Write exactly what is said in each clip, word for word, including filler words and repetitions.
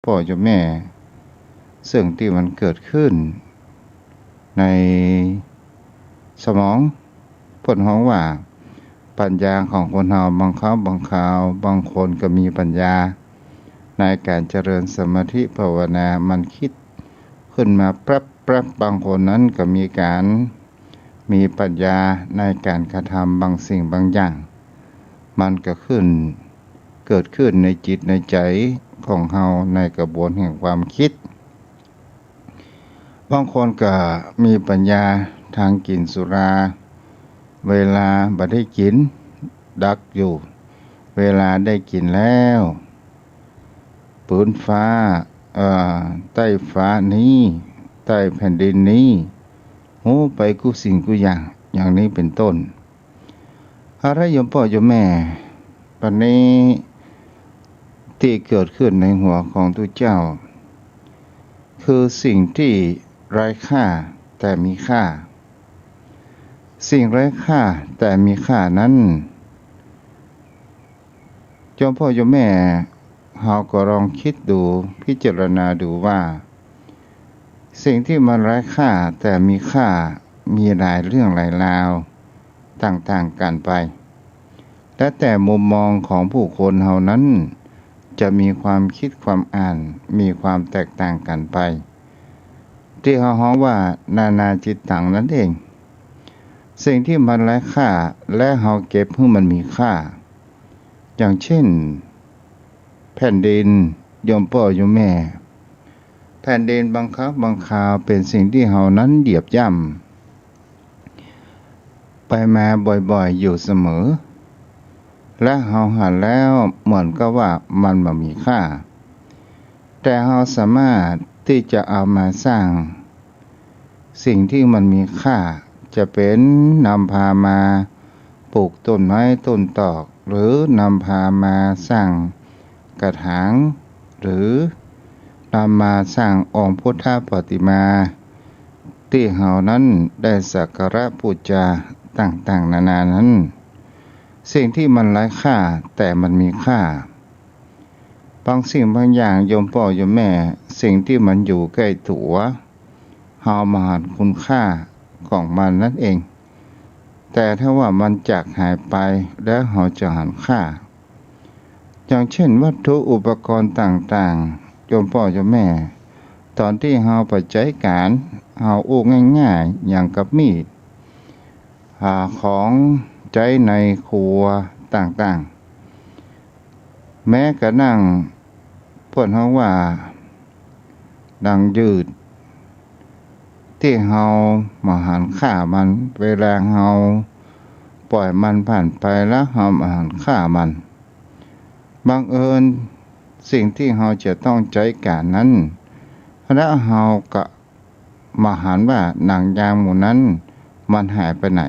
ป้อโยมแม่ ซึ่งตี้มันเกิดขึ้นในสมอง เปิ้นฮ้องว่าปัญญาของคนเฮา บางครั้งบางคราว บางคนก็มีปัญญาในก๋านเจริญสมาธิภาวนา มันกึ๊ดขึ้นมาแป๊บๆ บางคนนั้นก็มีก๋าน มีปัญญาในก๋านกระทำบางสิ่งบางอย่าง มันก็ขึ้น เกิดขึ้นในจิตในใจ๋ของเฮาในกระบวนแห่งความกึ๊ด บางคนก็มีปัญญาตางกิ๋นสุรา เวลาบ่ได้กิ๋น ดักอยู่ เวลาได้กิ๋นแล้ว ปื๊นฟ้า เอ่อ ใต้ฟ้านี้ ใต้แผ่นดินนี้ ฮู้ไปกู้สิ่งกู้อย่าง อย่างนี้เป๋นต้น เอาละโยมป้อโยมแม่ ปัจจุบันนี้ตี้เกิดขึ้นในหัวของตุ๊เจ้า คือสิ่งตี้ไร้ค่าแต่มีค่า สิ่งไร้ค่าแต่มีค่านั้น โยมป้อโยมแม่ เฮาก็ลองกึ๊ดดู พิจารณาดูว่า สิ่งตี้มันไร้ค่าแต่มีค่า มีหลายเรื่องหลายราวต่างๆ กั๋นไป และแต่มุมมองของผู้คนเฮานั้น จะมีความกึ๊ดความอ่าน มีความแตกต่างกั๋นไป ตี้เฮาฮ้องว่านานาจิตตังนั้นเอง สิ่งตี้มันไร้ค่า และเฮาเก็บหื้อมันมีค่า อย่างเช่น แผ่นดิน โยมป้อโยมแม่ แผ่นดินบางครั้งบางคราวเป๋นสิ่งตี้เฮานั้นเหยียบย่ำไปมาบ่อยๆ อยู่เสมอ และเฮาหันแล้วเหมือนกับว่ามันบ่มีค่า แต่เฮาสามารถตี้จะเอามาสร้าง สิ่งตี้มันมีค่า จะเป๋นนำพามาปลูกต้นไม้ต้นตอก หรือนำพามาสร้างกระถาง หรือนำมาสร้างองค์พุทธปฏิมา ตี้เฮานั้นได้สักการะปู๋จาต่างๆ นานานั้น สิ่งตี้มันไร้ค่าแต่มันมีค่า บางสิ่งบางอย่างโยมป้อโยมแม่ สิ่งตี้มันอยู่ใก้ตั๋ว เฮาบ่หันคุณค่าของมันนั้นเอง แต่ถ้าว่ามันจากหายไปแล้วเฮาจะหันค่า อย่างเช่นวัตถุอุปกรณ์ต่างๆ โยมป้อโยมแม่ ต๋อนตี้เฮาไปใจ๊ก๋าน เฮาอู้ง่ายๆ อย่างกับมีด อ่า ของใจ๊ในครัวต่างๆ แม้กระทั่งเปิ้นฮ้องว่าดังยืด ตี้เฮาบ่หันค่ามัน เวลาเฮาป่อยมันผ่านไปแล้วเฮาบ่หันค่ามัน บังเอิญสิ่งตี้เฮาจะต้องใจ๊ก๋านนั้น แล้วเฮาก็บ่หันว่าหนังยางหมู่นั้นมันหายไปไหน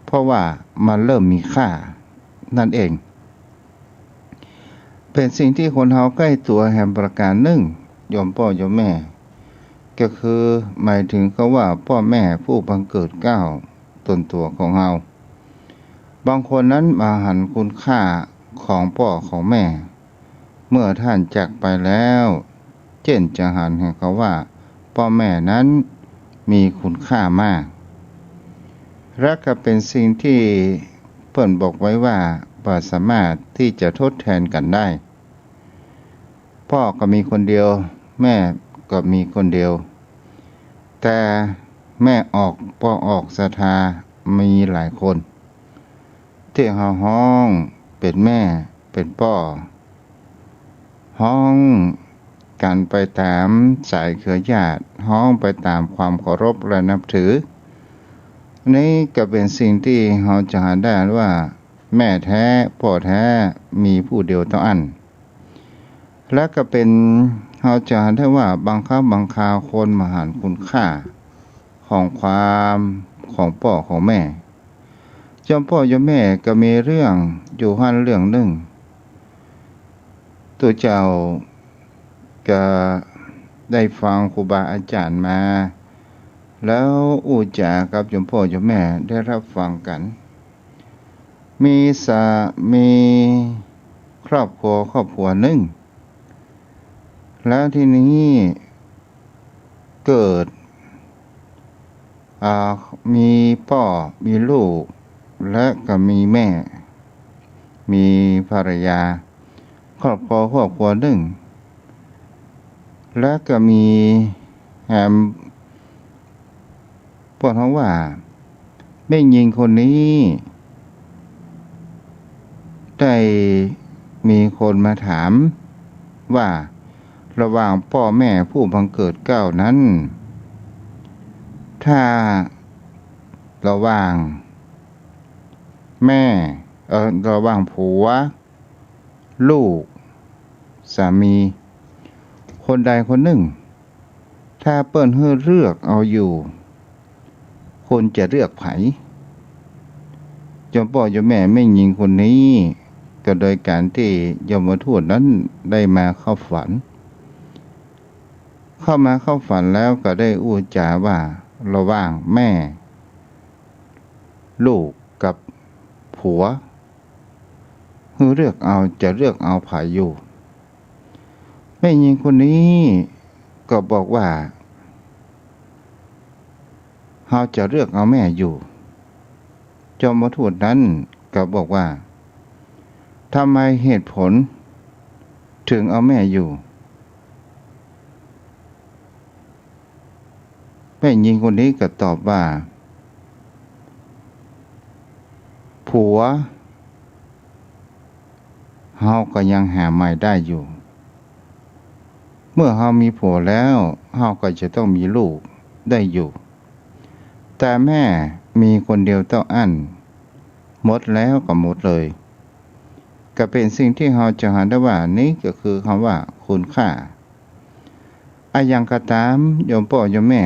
เพราะว่ามันเริ่มมีค่านั่นเอง เป๋นสิ่งตี้คนเฮาใก้ตั๋วแหมประก๋านนึ่ง โยมป้อโยมแม่ ก็คือหมายถึงกับว่าป้อแม่ผู้บังเกิดเกล้าต๋นตั๋วของเฮา บางคนนั้นบ่หันคุณค่าของป้อของแม่ เมื่อต้านจากไปแล้ว เจ้นจะหันแหมเขาว่าป้อแม่นั้นมีคุณค่ามาก และก็เป๋นสิ่งตี้เปิ้นบอกไว้ว่าบ่สามารถตี้จะทดแตนกั๋นได้ ป้อก็มีคนเดียว แม่ก็มีคนเดียว แต่แม่ออกป้อออกศรัทธามีหลายคน ตี้เฮาฮ้องเป๋นแม่เป๋นป้อ ฮ้องกั๋นไปต๋ามสายเครือญาติ ฮ้องไปต๋ามความเคารพและนับถือ นี้ก็เป๋นสิ่งตี้เฮาจะหาได้ว่าแม่แต๊ป้อแต๊มีผู้เดียวเต้าอั้น และก็เป๋น เฮาจะหาได้ว่าบางครั้งบางคราวคนบ่หันคุณค่าของความ ของป้อของแม่ โยมป้อโยมแม่ก็มีเรื่องอยู่หั้นเรื่องนึ่ง ตุ๊เจ้าก็ได้ฟังครูบาอาจ๋ารย์มา แล้วอู้จ๋ากับโยมป้อโยมแม่ได้ฮับฟังกั๋น มีสา มีครอบครัวครอบครัวนึ่ง แล้วทีนี้เกิด อ่า มีป้อ มีลูก และก็มีแม่ มีภรรยา ครอบครัว ครอบครัวนึ่ง และก็มีแหม เปิ้นฮ้องว่า แม่ญิงคนนี้ ได้มีคนมาถามว่า ระหว่างป้อแม่ผู้บังเกิดเกล้านั้น ถ้าระหว่างแม่ เอ่อ ระหว่างผัว ลูก สามี คนใดคนนึ่ง ถ้าเปิ้นหื้อเลือกเอาอยู่ คุณจะเลือกใผ โยมป้อโยมแม่แม่ญิงคนนี้ ก็โดยการตี้ยมทูตนั้นได้มาเข้าฝัน เข้ามาเข้าฝันแล้วก็ได้อู้จ๋าว่า ระหว่างแม่ ลูกกับผัว หื้อเลือกเอา จะเลือกเอาใผอยู่ แม่ญิงคนนี้ก็บอกว่า เฮาจะเลือกเอาแม่อยู่ ยมทูตนั้นก็บอกว่า ทำไมเหตุผลถึงเอาแม่อยู่ แม่ญิงคนนี้ก็ตอบว่า ผัว เฮาก็ยังหาใหม่ได้อยู่ เมื่อเฮามีผัวแล้ว เฮาก็จะต้องมีลูกได้อยู่ แต่แม่มีคนเดียวเต้าอั้น หมดแล้วก็หมดเลย ก็เป๋นสิ่งตี้เฮาจะหันได้ว่า นี้ก็คือคำว่าคุณค่า อะหยังก็ต๋าม โยมป้อโยมแม่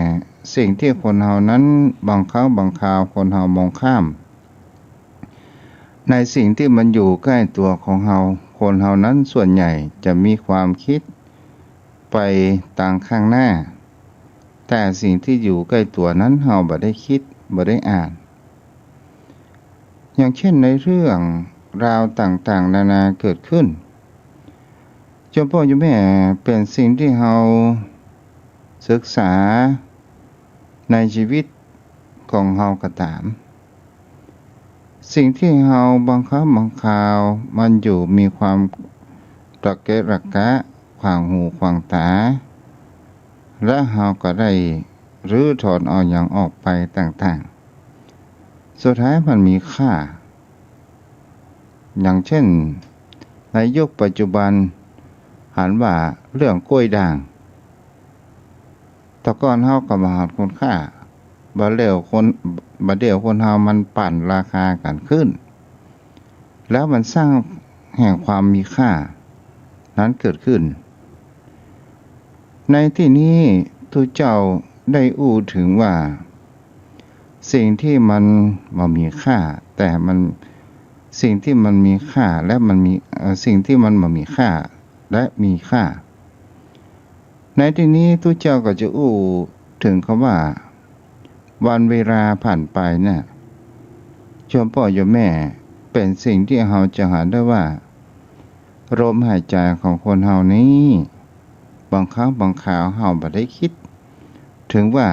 สิ่งตี้คนเฮานั้น บางครั้งบางคราวคนเฮามองข้าม ในสิ่งตี้มันอยู่ใก้ตั๋วของเฮา คนเฮานั้นส่วนใหญ่จะมีความกึ๊ดไปตางข้างหน้า แต่สิ่งตี้อยู่ใก้ตั๋วนั้นเฮาบ่ได้กึ๊ด บ่ได้อ่าน อย่างเช่นในเรื่องราวต่างๆ นานาเกิดขึ้น โยมป้อโยมแม่ เป๋นสิ่งตี้เฮาศึกษาในชีวิตของเฮาก็ต๋าม สิ่งตี้เฮาบางครั้งบางคราวมันอยู่มีความระเกะระกะขวางหูขวางต๋า และเฮาก็ได้รื้อถอนเอาหยังออกไปต่างๆ สุดท้ายมันมีค่า อย่างเช่นในยุคปัจจุบันหันว่าเรื่องกล้วยด่าง แต่ก่อนเฮาก็บ่หันคุณค่า บ่าเดี่ยวคน บ่าเดี่ยวคนเฮามันปั่นราคากั๋นขึ้น แล้วมันสร้างแห่งความมีค่านั้นเกิดขึ้น ในตี้นี้ตุ๊เจ้าได้อู้เถิงว่า สิ่งตี้มันบ่มีค่า แต่มัน สิ่งตี้มันมีค่าและมันมี เอ่อ สิ่งตี้มันบ่มีค่าและมีค่า ในตี้นี้ตุ๊เจ้าก็จะอู้เถิงกำว่า วันเวลาผ่านไปน่ะ โยมป้อโยมแม่ เป๋นสิ่งตี้เฮาจะหันได้ว่า ลมหายใจ๋ของคนเฮานี้ บางครั้งบางคราวเฮาบ่ได้กึ๊ดเถิงว่า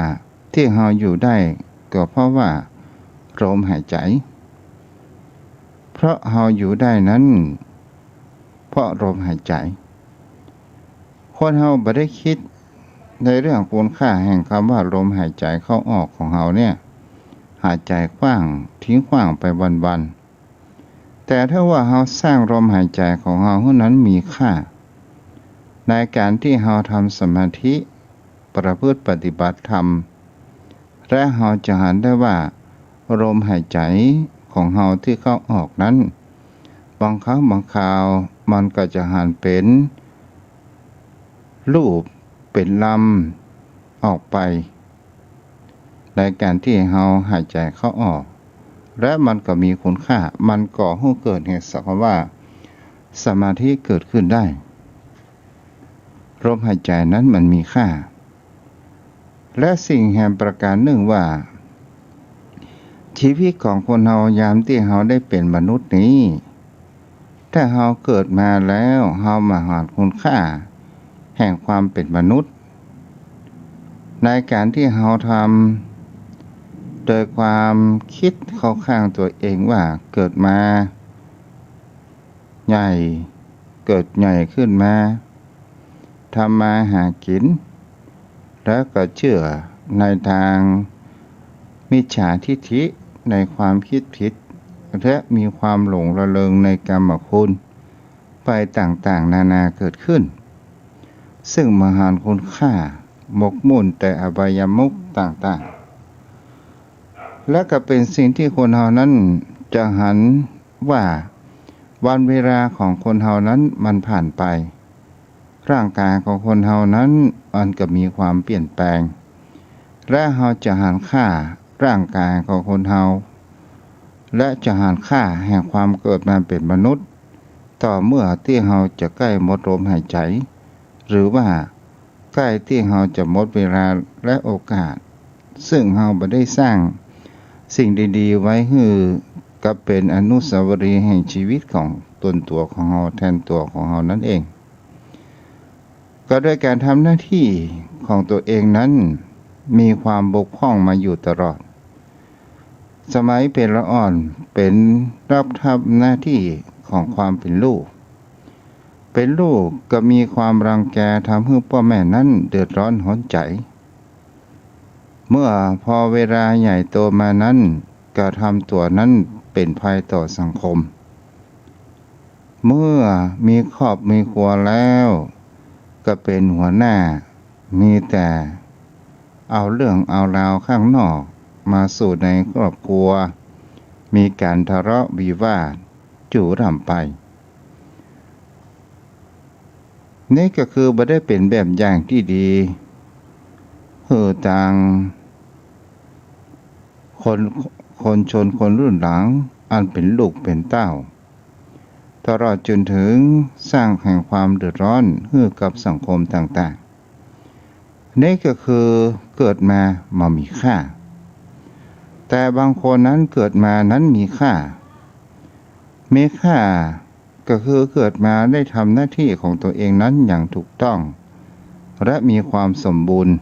ตี้เฮาอยู่ได้ก็เพราะว่าลมหายใจ๋ เพราะเฮาอยู่ได้นั้น เพราะลมหายใจ๋ คนเฮาบ่ได้กึ๊ดในเรื่องคุณค่าแห่งกำว่าลมหายใจ๋เข้าออกของเฮาเนี่ย หายใจ๋ขว้าง ทิ้งขว้างไปวันๆ แต่ถ้าว่าเฮาสร้างลมหายใจ๋ของเฮาหื้อนั้นมีค่า ในก๋านตี้เฮาทำสมาธิ ประพฤติปฏิบัติธรรม และเฮาจะหันได้ว่า ลมหายใจ๋ของเฮาตี้เข้าออกนั้น บางครั้งบางคราวมันก็จะหันเป๋นรูปเป๋นลำออกไป ในก๋านตี้เฮาหายใจ๋เข้าออก และมันก็มีคุณค่า มันก่อหื้อเกิดเหตุสักว่า สมาธิเกิดขึ้นได้ ลมหายใจ๋นั้นมันมีค่า และสิ่งแหมประก๋านนึ่งว่า ชีวิตของคนเฮายามตี้เฮาได้เป๋นมนุษย์นี้ ถ้าเฮาเกิดมาแล้วเฮาบ่หันคุณค่า แห่งความเป๋นมนุษย์ ในก๋านตี้เฮาทำโดยความกึ๊ดเข้าข้างตั๋วเองว่าเกิดมาใหญ่ เกิดใหญ่ขึ้นมา ทำมาหากิ๋น แล้วก็เจื้อในตางมิจฉาทิฏฐิ ในความกึ๊ดผิด และมีความหลงระเริงในกามคุณไปต่างๆ นานาเกิดขึ้น ซึ่งบ่หันคุณค่า หมกมุ่นแต่อบายมุขต่างๆ และก็เป๋นสิ่งตี้คนเฮานั้นจะหันว่าวันเวลาของคนเฮานั้นมันผ่านไป ร่างก๋ายของคนเฮานั้นมันก็มีความเปลี่ยนแปลง และเฮาจะหันค่าร่างก๋ายของคนเฮา และจะหันค่าแห่งความเกิดมาเป๋นมนุษย์ ต่อเมื่อตี้เฮาจะใก้หมดลมหายใจ๋ หรือว่าใก้ตี้เฮาจะหมดเวลาและโอกาส ซึ่งเฮาบ่ได้สร้างสิ่งดีๆ ไว้หื้อกับเป๋นอนุสาวรีย์แห่งจีวิตของตนตั๋วของเฮา แตนตั๋วของเฮานั้นเอง ก็โดยก๋านทำหน้าตี้ของตั๋วเองนั้นมีความบกพร่องมาอยู่ตลอด สมัยเป๋นละอ่อนเป๋นรับทำหน้าตี้ของความเป๋นลูก เป๋นลูกก็มีความรังแก ทำหื้อป้อแม่นั้นเดือดร้อนฮ้อนใจ๋ เมื่อพอเวลาใหญ่โตมานั้น ก็ทำตั๋วนั้นเป๋นภัยต่อสังคม เมื่อมีครอบมีครัวแล้ว ก็เป๋นหัวหน้า มีแต่เอาเรื่องเอาราวข้างนอกมาสู่ในครอบครัว มีก๋านทะเลาะวิวาทอยู่ร่ำไป นี่ก็คือบ่ได้เป๋นแบบอย่างตี้ดีหื้อตางคน คนชนคนรุ่นหลังอันเป๋นลูกเป๋นเต้า ตลอดจ๋นเถิงสร้างแห่งความเดือดร้อนหื้อกับสังคมต่างๆ นี่ก็คือเกิดมาบ่มีค่า แต่บางคนนั้นเกิดมานั้นมีค่า มีค่าก็คือเกิดมาได้ทำหน้าตี้ของตั๋วเองนั้นอย่างถูกต้อง และมีความสมบูรณ์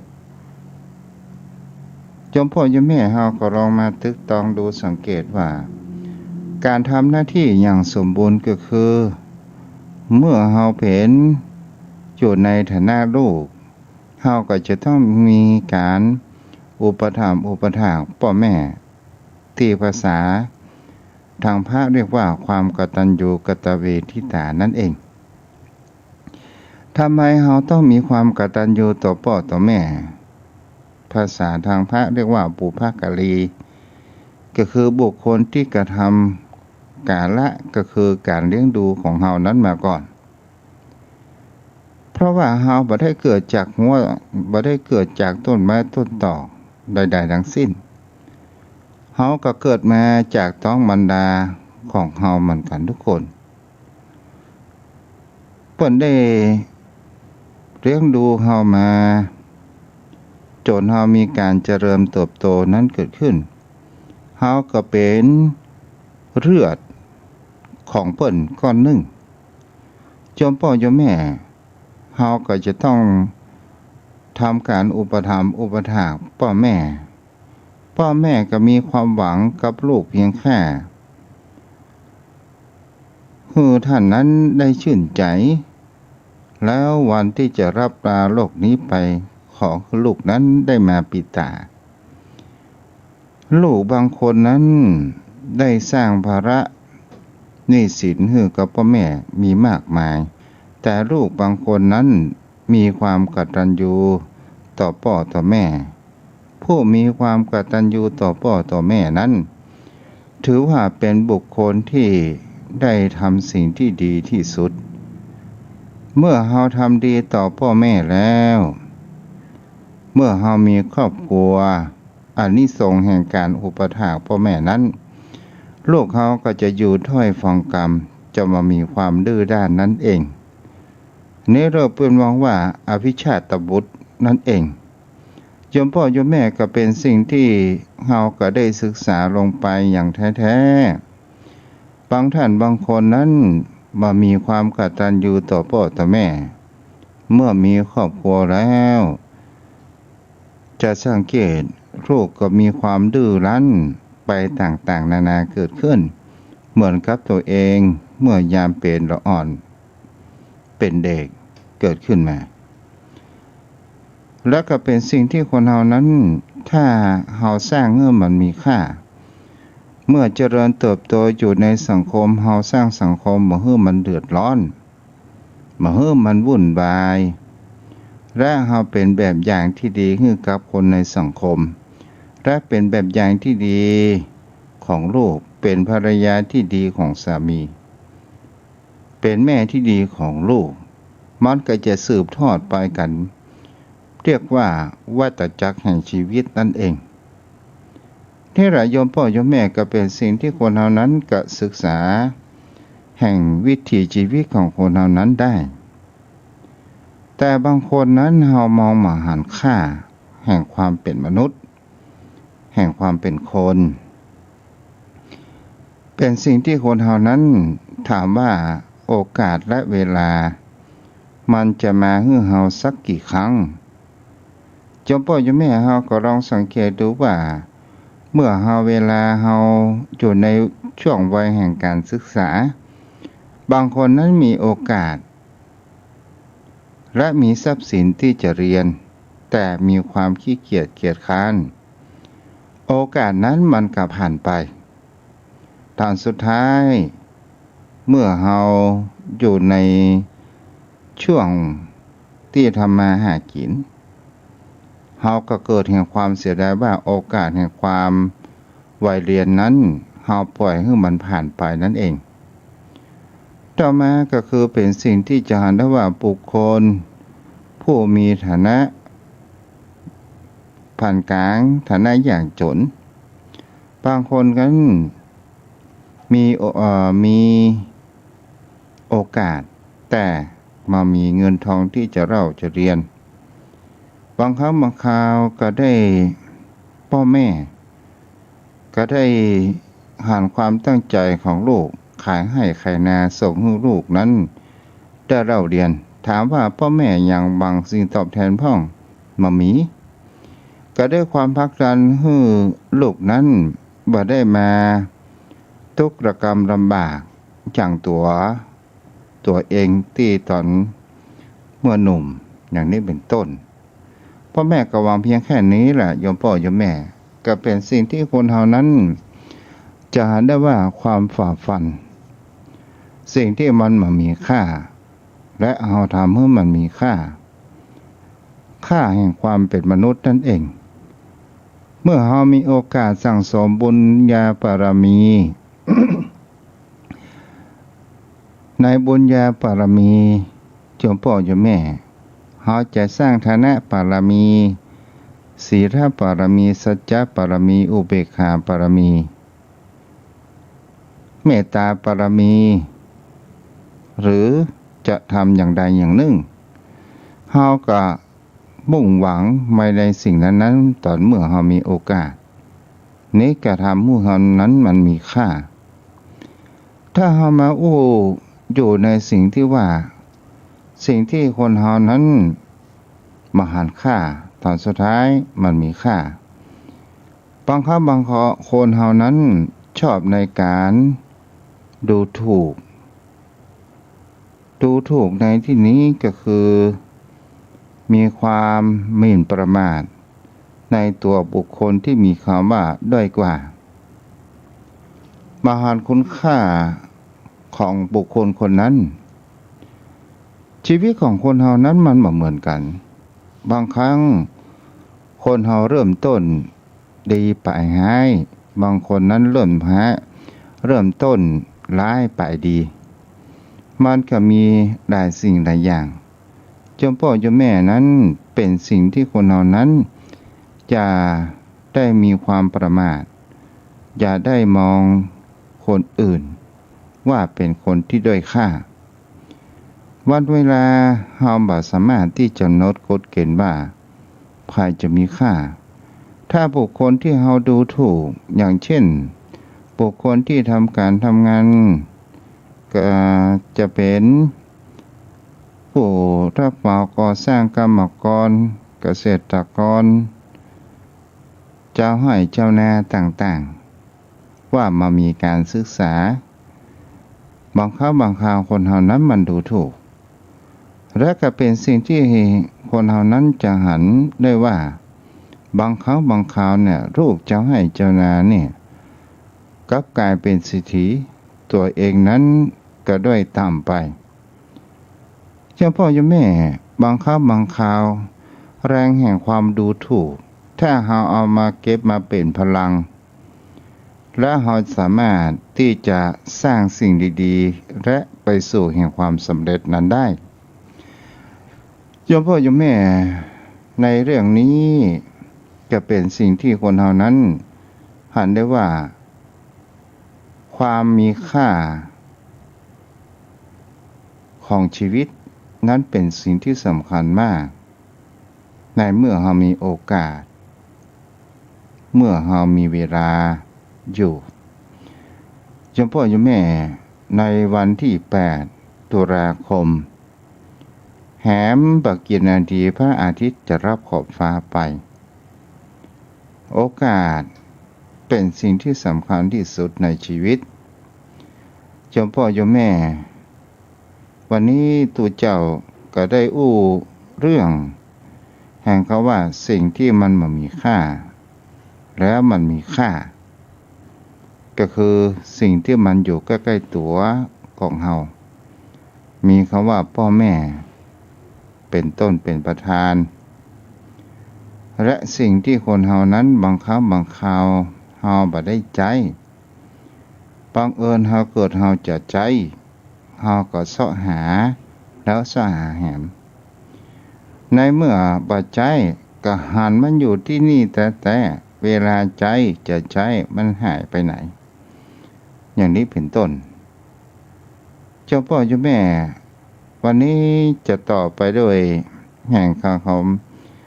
โยมป้อโยมแม่เฮาก็ลองมาตึกตองดูสังเกตว่า ก๋านทำหน้าตี้อย่างสมบูรณ์ก็คือ เมื่อเฮาเป๋นอยู่ในฐานะลูก เฮาก็จะต้องมีก๋านอุปถัมภ์อุปถากป้อแม่ ตี้ภาษาตางพระเรียกว่าความกตัญญูกตเวทิตานั้นเอง ทำไมเฮาต้องมีความกตัญญูต่อป้อต่อแม่ ภาษาตางพระเรียกว่าปุพการี ก็คือบุคคลตี้กระทำก๋าละก็คือก๋านเลี้ยงดูของเฮานั้นมาก่อน เพราะว่าเฮาบ่ได้เกิดจากหัว บ่ได้เกิดจากต้นไม้ต้นตอกใดๆ ทั้งสิ้น เฮาก็เกิดมาจากต๊องมารดาของเฮาเหมือนกั๋นทุกคน เปิ้นได้เลี้ยงดูเฮามาจ๋นเฮามีก๋านเจริญเติบโตนั้นเกิดขึ้น เฮาก็เป๋นเลือดของเปิ้นก้อนนึ่ง โยมป้อโยมแม่ เฮาก็จะต้องทำก๋านอุปถัมภ์อุปถากป้อแม่ ป้อแม่ก็มีความหวังกับลูกเพียงแค่ หื้อต้านนั้นได้จื้นใจ๋ แล้ววันตี้จะลับลาโลกนี้ไป ขอหื้อลูกนั้นได้มาปิตา ลูกบางคนนั้นได้สร้างภาระหนี้สินหื้อกับป้อแม่มีมากมาย แต่ลูกบางคนนั้นมีความกตัญญูต่อป้อต่อแม่ ผู้มีความกตัญญูต่อป้อต่อแม่นั้น ถือว่าเป๋นบุคคลตี้ได้ทำสิ่งตี้ดีตี้สุด เมื่อเฮาทำดีต่อป้อแม่แล้ว เมื่อเฮามีครอบครัว อานิสงส์แห่งก๋านอุปถากป้อแม่นั้น ลูกเฮาก็จะอยู่ถ้อยฟังกำ จะบ่มีความดื้อด้านนั้นเอง นี่เรียกเปิ้นว่าอภิชาตบุตรนั้นเอง โยมป้อโยมแม่ ก็เป๋นสิ่งตี้เฮาก็ได้ศึกษาลงไปอย่างแท้ๆ บางต้านบางคนนั้นบ่มีความกตัญญูต่อป้อต่อแม่ เมื่อมีครอบครัวแล้ว จะสังเกตลูกก็มีความดื้อรั้นไปต่างๆ นานาเกิดขึ้น เหมือนกับตัวเองเมื่อยามเป๋นละอ่อน เป๋นเด็กเกิดขึ้นมา และก็เป๋นสิ่งตี้คนเฮานั้น ถ้าเฮาสร้างหื้อมันมีค่า เมื่อเจริญเติบโตอยู่ในสังคม เฮาสร้างสังคมบ่หื้อมันเดือดร้อน บ่หื้อมันวุ่นวาย และเฮาเป๋นแบบอย่างตี้ดีหื้อกับคนในสังคม และเป๋นแบบอย่างตี้ดีของลูก เป๋นภรรยาตี้ดีของสามี เป๋นแม่ตี้ดีของลูก มันก็จะสืบทอดไปกั๋น เรียกว่าวัฏจักรแห่งชีวิตนั่นเอง นี่แหละโยมป้อโยมแม่ ก็เป๋นสิ่งตี้คนเฮานั้นก็ศึกษาแห่งวิถีชีวิตของคนเฮานั้นได้ แต่บางคนนั้นเฮามองบ่หันค่าแห่งความเป๋นมนุษย์ แห่งความเป๋นคน เป๋นสิ่งตี้คนเฮานั้น ถามว่าโอกาสและเวลา มันจะมาหื้อเฮาสักกี่ครั้ง โยมป้อโยมแม่เฮาก็ลองสังเกตดูว่า เมื่อเฮา เวลาเฮาอยู่ในช่วงวัยแห่งการศึกษา บางคนนั้นมีโอกาส และมีทรัพย์สินตี้จะเรียน แต่มีความขี้เกียจเกียจคร้าน โอกาสนั้นมันก็ผ่านไป ต๋อนสุดท้าย เมื่อเฮาอยู่ในช่วงตี้ทำมาหากิ๋น เฮาก็เกิดแห่งความเสียดายว่าโอกาสแห่งความวัยเรียนนั้น เฮาปล่อยหื้อมันผ่านไปนั่นเอง ต่อมาก็คือเป๋นสิ่งตี้จะหันได้ว่าบุคคลผู้มีฐานะปานก๋าง ฐานะยากจ๋น บางคนนั้นมีโอ- เอ่อ มีโอกาส แต่บ่มีเงินทองตี้จะเล่าจะเรียน บางครั้งบางคราวก็ได้ป้อแม่ ก็ได้หันความตั้งใจ๋ของลูก ขายไฮ่ขายนาส่งหื้อลูกนั้นได้เล่าเรียน ถามว่าป้อแม่หยังหวังสิ่งตอบแทนพ่อง บ่มี ก็ได้ความผลักดันหื้อลูกนั้นบ่ได้มาตุ๊กข์ระกำลำบากอย่างตั๋ว ตั๋วเองตี้ต๋อนเมื่อหนุ่ม อย่างนี้เป๋นต้น ป้อแม่ก็หวังเพียงแค่นี้แหละ โยมป้อโยมแม่ ก็เป๋นสิ่งตี้คนเฮานั้น จะหันได้ว่าความใฝ่ฝัน สิ่งตี้มันบ่มีค่า และเฮาทำหื้อมันมีค่า ค่าแห่งความเป๋นมนุษย์นั่นเอง เมื่อเฮามีโอกาสสั่งสมบุญญาบารมี ในบุญญาบารมี โยมป้อโยมแม่ เฮาจะสร้างทานบารมี ศีลบารมี สัจจะบารมี อุเบกขาบารมี เมตตาบารมี หรือจะทำอย่างใดอย่างนึ่ง เฮาก็ มุ่งหวังไปในสิ่งนั้นๆ ต๋อนเมื่อเฮามีโอกาส นี้กระทำหื้อเฮานั้นมันมีค่า ถ้าเฮามาอู้อยู่ในสิ่งตี้ว่า สิ่งตี้คนเฮานั้นบ่หันค่า ต๋อนสุดท้ายมันมีค่า บางครั้งบางคราวคนเฮานั้นชอบในการดูถูก ดูถูกในตี้นี้ก็คือ มีความหมิ่นประมาทในตั๋วบุคคลตี้มีคำว่าด้อยกว่า บ่หันคุณค่าของบุคคลคนนั้น ชีวิตของคนเฮานั้นมันบ่เหมือนกั๋น บางครั้งคนเฮาเริ่มต้น ดีไปฮ้าย บางคนนั้นเริ่มฮ้าย เริ่มต้นฮ้ายไปดี มันก็มีหลายสิ่งหลายอย่าง โยมป้อโยมแม่นั้นเป๋นสิ่งตี้คนเฮานั้น อย่าได้มีความประมาท อย่าได้มองคนอื่นว่าเป๋นคนตี้ด้อยค่า วันเวลาเฮาบ่สามารถตี้จะกำหนดกฎเกณฑ์ว่า ใผจะมีค่า ถ้าบุคคลตี้เฮาดูถูก อย่างเช่น บุคคลตี้ทำก๋านทำงาน ก็จะเป๋น ผู้รับเหมาก่อสร้าง กรรมกร เกษตรกร เจ้าไฮ่เจ้านาต่างๆ ว่ามามีก๋านศึกษา บางครั้งบางคราวคนเฮานั้นมันดูถูก และก็เป๋นสิ่งตี้คนเฮานั้นจะหันได้ว่า บางครั้งบางคราวเนี่ย ลูกเจ้าไฮ่เจ้านาเนี่ย กลับก๋ายเป๋นเศรษฐี ตั๋วเองนั้นก็ด้อยต่ำไป โยมป้อโยมแม่ บางครั้งบางคราว แรงแห่งความดูถูก ถ้าเฮาเอามาเก็บมาเป๋นพลัง และเฮาสามารถตี้จะสร้างสิ่งดีๆ และไปสู่แห่งความสำเร็จนั้นได้ โยมป้อโยมแม่ ในเรื่องนี้ก็เป๋นสิ่งตี้คนเฮานั้นหันได้ว่า ความมีค่าของชีวิตนั้นเป๋นสิ่งตี้สำคัญมาก ในเมื่อเฮามีโอกาส เมื่อเฮามีเวลาอยู่ โยมป้อโยมแม่ ในวันตี้แปด ตุลาคม แหมบ่กี่นาทีพระอาทิตย์จะลับขอบฟ้าไป โอกาสเป๋นสิ่งตี้สำคัญตี้สุดในชีวิต โยมป้อโยมแม่ วันนี้ตุ๊เจ้าก็ได้อู้เรื่องแห่งกำว่าสิ่งตี้มันบ่มีค่า แล้วมันมีค่า ก็คือสิ่งตี้มันอยู่ใก้ๆ ตั๋วของเฮา มีกำว่าป้อแม่เป๋นต้นเป๋นประธาน และสิ่งตี้คนเฮานั้นบางครั้งบางคราวเฮาบ่ได้ใจ๊ บังเอิญเฮาเกิดเฮาจะใจ๊ เฮาก็เซาะหา แล้วเซาะหาแหม ในเมื่อบ่ใจ๊ก็หันมันอยู่ตี้นี่แต๊ๆ เวลาใจ๊จะใจ๊มันหายไปไหน อย่างนี้เป๋นต้น โยมป้อโยมแม่ วันนี้จะต่อไปด้วยแห่งค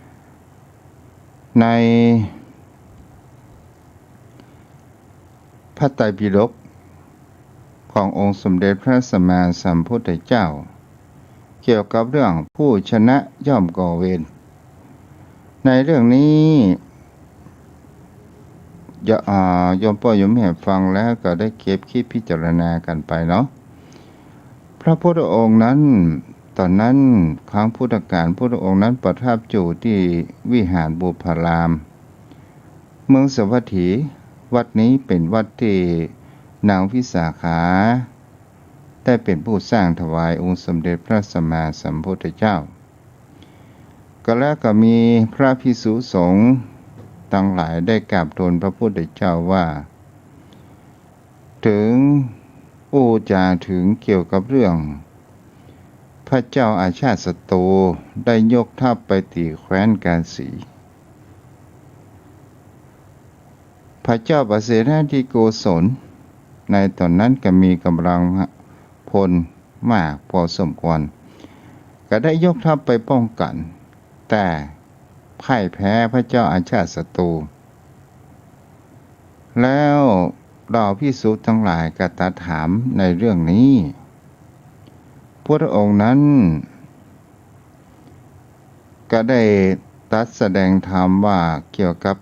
ำ ในพระไตรปิฎกขององค์สมเด็จพระสัมมาสัมพุทธเจ้า เกี่ยวกับเรื่องผู้ชนะย่อมก่อเวร ในเรื่องนี้ โย อ่า โยมป้อโยมแม่ฟังแล้วก็ได้เก็บคิดพิจารณากั๋นไปเนาะ พระพุทธองค์นั้น ต๋อนนั้นครั้งพุทธกาล พุทธองค์นั้นประทับอยู่ตี้วิหารบุพพาราม เมืองสาวัตถี วัดนี้เป๋นวัดตี้นางวิสาขา ได้เป๋นผู้สร้างถวายองค์สมเด็จพระสัมมาสัมพุทธเจ้า ก็แล้วก็มีพระภิกษุสงฆ์ตังหลายได้กราบทูลพระพุทธเจ้าว่า เถิง อู้จ๋าเถิงเกี่ยวกับเรื่อง พระเจ้าอาชาติศัตรูได้ยกทัพไปตี๋แคว้นกาสี พระเจ้าปเสนทิโกศล ในต๋อนนั้นก็มีก๋ำลังพลมากพอสมควร ก็ได้ยกทัพไปป้องกั๋น แต่พ่ายแพ้พระเจ้าอาชาติศัตรู แล้วเหล่าภิกษุตังหลายก็ตรัสถามในเรื่องนี้ พุทธองค์นั้น ก็ได้ตรัสแสดงธรรมว่าเกี่ยวกับ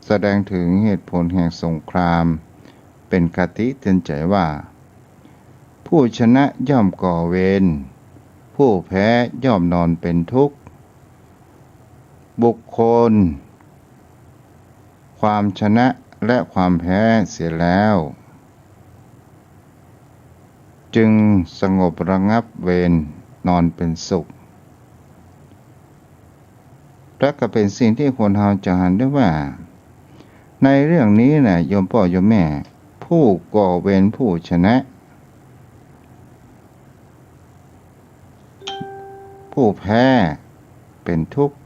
แสดงเถิงเหตุผลแห่งสงคราม เป๋นคติเตือนใจ๋ว่า ผู้ชนะย่อมก่อเวร ผู้แพ้ย่อมนอนเป๋นทุกข์ บุคคล ความชนะและความแพ้เสียแล้ว จึงสงบระงับเวร นอนเป๋นสุข และก็เป๋นสิ่งตี้คนเฮาจะหันได้ว่า ในเรื่องนี้น่ะ โยมป้อโยมแม่ ผู้ก่อเวรผู้ชนะ ผู้แพ้เป๋นทุกข์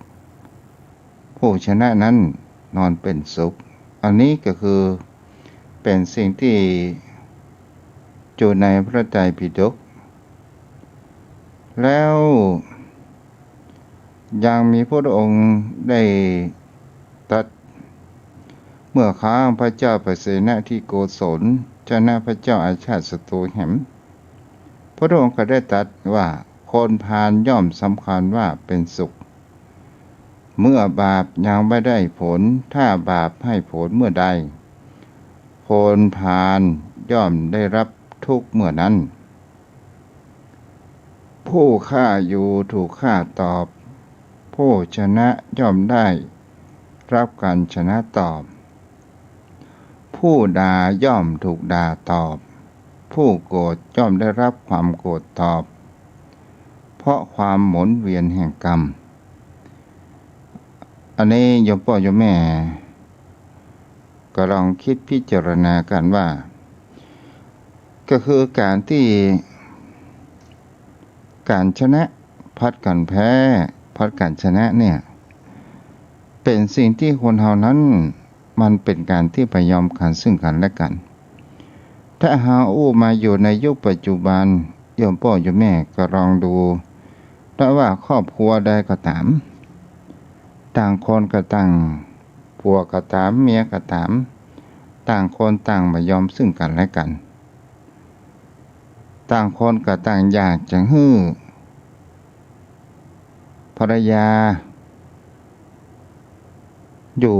ผู้ชนะนั้นนอนเป๋นสุข อันนี้ก็คือเป๋นสิ่งตี้อยู่ในพระไตรปิฎก แล้วยังมีพระองค์ได้ตรัส เมื่อครั้งพระเจ้าปเสนทิโกศลชนะพระเจ้าอาชาติศัตรูแหม พระองค์ก็ได้ตรัสว่า คนพาลย่อมสำคัญว่าเป็นสุข เมื่อบาปยังไม่ได้ผล ถ้าบาปให้ผลเมื่อใด คนพาลย่อมได้รับทุกข์เมื่อนั้น ผู้ฆ่าอยู่ถูกฆ่าตอบ ผู้ชนะย่อมได้รับการชนะตอบ ผู้ด่าย่อมถูกด่าตอบ ผู้โกรธย่อมได้รับความโกรธตอบ เพราะความหมุนเวียนแห่งกรรม อันนี้โยมป้อโยมแม่ก็ลองคิดพิจารณากั๋นว่า ก็คือก๋านตี้ ก๋านชนะ ผลัดกั๋นแพ้ ผลัดกั๋นชนะเนี่ย เป๋นสิ่งตี้คนเฮานั้น มันเป๋นก๋านตี้บ่ยอมกั๋นซึ่งกั๋นและกั๋น ถ้าเฮาอู้มาอยู่ในยุคปัจจุบัน โยมป้อโยมแม่ก็ลองดู แต่ว่าครอบครัวใดก็ต๋าม ต่างคนก็ต่าง ผัวก็ต๋าม เมียก็ต๋าม ต่างคนต่างบ่ยอมซึ่งกั๋นและกั๋น ต่างคนก็ต่างอยากจะหื้อภรรยา อยู่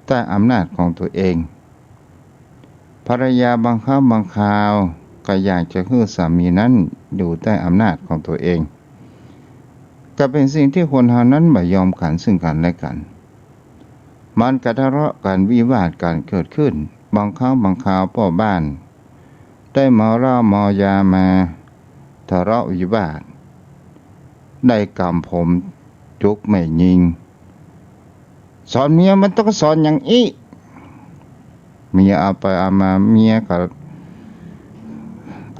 ใต้อำนาจของตั๋วเอง ภรรยาบางครั้งบางคราวก็อยากจะหื้อสามีนั้นอยู่ใต้อำนาจของตั๋วเอง ก็เป๋นสิ่งตี้คนเฮานั้นบ่ยอมกั๋นซึ่งกั๋นและกั๋น มันก็ทะเลาะกั๋น วิวาทกั๋นเกิดขึ้น บางครั้งบางคราวป้อบ้าน ได้เมาเหล้าเมายามา ทะเลาะวิวาท ได้กำผมจุกแม่ญิง สอนเมียมันต้องสอนอย่างอี้ เมียเอาไปเอามา เมียก็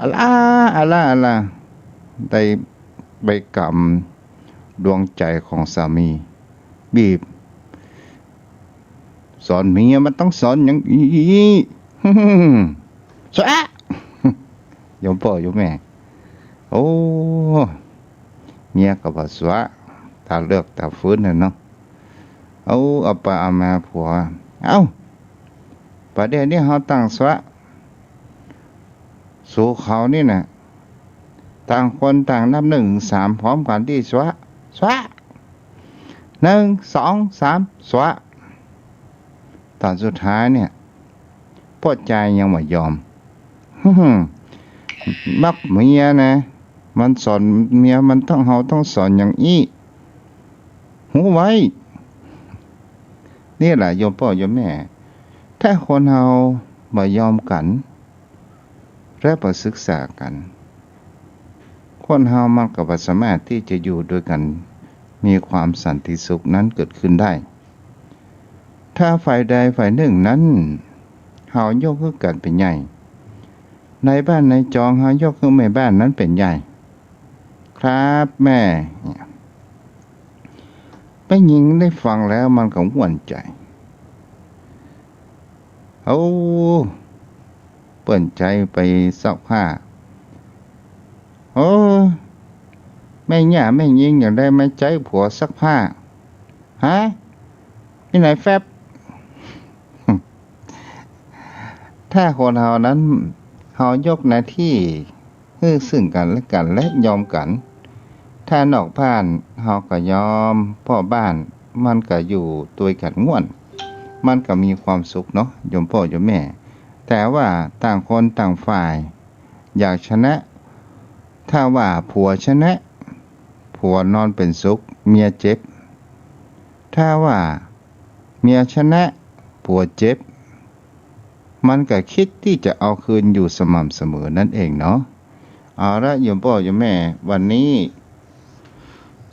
อะล้าอะล้าอะล้า ได้ไปกำดวงใจ๋ของสามี บีบ สอนเมียมันต้องสอนอย่างอี้ สวะ โยมป้อโยมแม่ โอ้ เมียก็บ่สวะ ต๋าเลือกต๋าฟื้นน่ะเนาะ เอา เอาไปเอามาผัว เอ้า ประเดี๋ยวนี้เฮาต่างสวะ สูเขานี่น่ะ ต่างคนต่างนับหนึ่งสามพร้อมกั๋นตี้สวะ สวะ หนึ่ง สอง สาม สวะ ต๋อนสุดท้ายเนี่ย ป้อจายยังบ่ยอม มักเมียนะ มันสอนเมียมันต้อง เฮาต้องสอนอย่างอี้ ฮู้ไว้ นี่แหละโยมป้อโยมแม่ ถ้าคนเฮาบ่ยอมกั๋น และบ่ศึกษากั๋น คนเฮามันก็บ่สามารถตี้จะอยู่ด้วยกั๋น มีความสันติสุขนั้นเกิดขึ้นได้ ถ้าฝ่ายใดฝ่ายหนึ่งนั้น เฮายกหื้อกั๋นเป๋นใหญ่ ในบ้านในจองเฮายกหื้อแม่บ้านนั้นเป๋นใหญ่ ครับแม่ แม่ญิงได้ฟังแล้วมันก็ม่วนใจ๋ โอ้ เปิ้นใจ๊ไปซักผ้า โอ้ แม่ย่าแม่ญิงอย่างใดมาใจ๊ผัวซักผ้า ฮะ ตี้ไหนแฟบ ถ้าคนเฮานั้น เฮายกหน้าตี้ หื้อซึ่งกั๋นและกั๋นและยอมกั๋น ถ้านอกบ้านเฮาก็ยอม ป้อบ้านมันก็อยู่ตวยกั๋นม่วน มันก็มีความสุขเนาะ โยมป้อโยมแม่ แต่ว่าต่างคนต่างฝ่ายอยากชนะ ถ้าว่าผัวชนะ ผัวนอนเป๋นสุข เมียเจ็บ ถ้าว่าเมียชนะ ผัวเจ็บ มันก็คิดตี้จะเอาคืนอยู่สม่ำเสมอนั่นเองเนาะ เอาละโยมป้อโยมแม่ วันนี้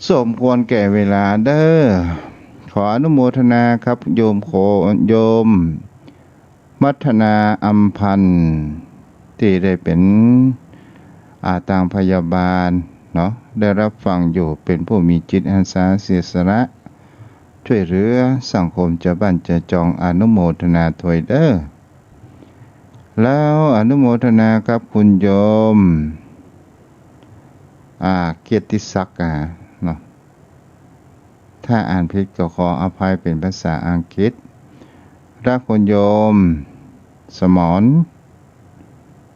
สมควรแก่เวลาเด้อ ขออนุโมทนาครับโยม ขอโยมมัทนาอำพันธ์ ตี้ได้เป๋น อาตางพยาบาลเนาะ ได้รับฟังอยู่ เป๋นผู้มีจิตอาสาเสียสละ ช่วยเหลือสังคมจาวบ้านจาวจอง อนุโมทนาตวยเด้อ แล้วอนุโมทนากับคุณโยม อ่า เกียรติศักดิ์ อ่า เนาะ ถ้าอ่านผิดก็ขออภัย เป๋นภาษาอังกฤษ และคุณโยม สมร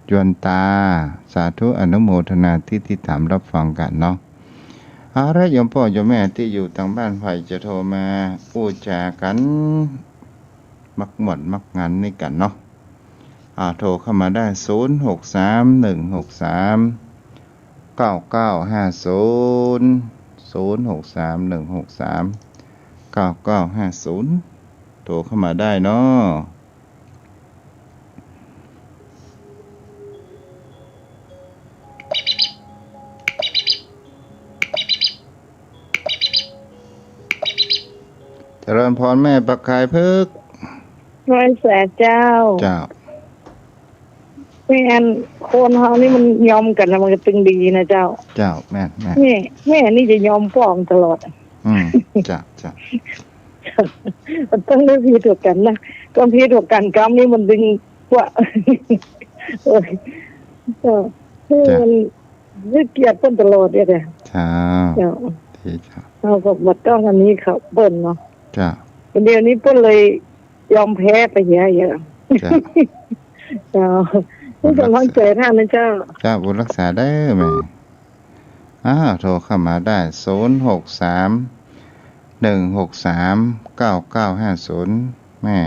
โย ยวนตา สาธุอนุโมทนาตี้ติดต๋ามฮับฟังกั๋นเนาะ เอาละโยมป้อโยมแม่ตี้อยู่ตางบ้านใผจะโทรมาอู้จ๋ากั๋น มักม่วนมักหมันนี่กั๋นเนาะ อ่า โทรเข้ามาได้ ศูนย์หกสาม หนึ่งหกสาม เก้าเก้าห้าศูนย์ ศูนย์หกสาม หนึ่งหกสาม เก้าเก้าห้าศูนย์ โทรเข้ามาได้เนาะ เจริญพรแม่ประกายพฤกษ์ ไหว้สาเจ้า เจ้า แม่น คนเฮานี่มันยอมกั๋นแล้วมันก็ตึงดีนะเจ้า เจ้า แม่น แม่น แม่ แม่นี่จะยอมป้องตลอด อืม เจ้า เจ้า มันต้องได้ผิดกั๋นนะ ความผิดกั๋นกำนี่มันตึงกว่า โอ้ย เออ เจ้า มัน ให้เกียรติเปิ้นตลอดเลยนะ เจ้า เจ้า ดีเจ้า เฮาก็บ่ต้องอันนี้เขาเปิ้นเนาะ เจ้า เดี๋ยวนี้เปิ้นเลยยอมแพ้ไปเหียเยอะ เจ้า เจ้า ให้ก๋ำลังใจ๋ต้านนะเจ้า เจ้า บุญรักษาเด้อแม่ อ้าว โทรเข้ามาได้ ศูนย์หกสาม หนึ่งหกสาม เก้าเก้าห้าศูนย์ แม่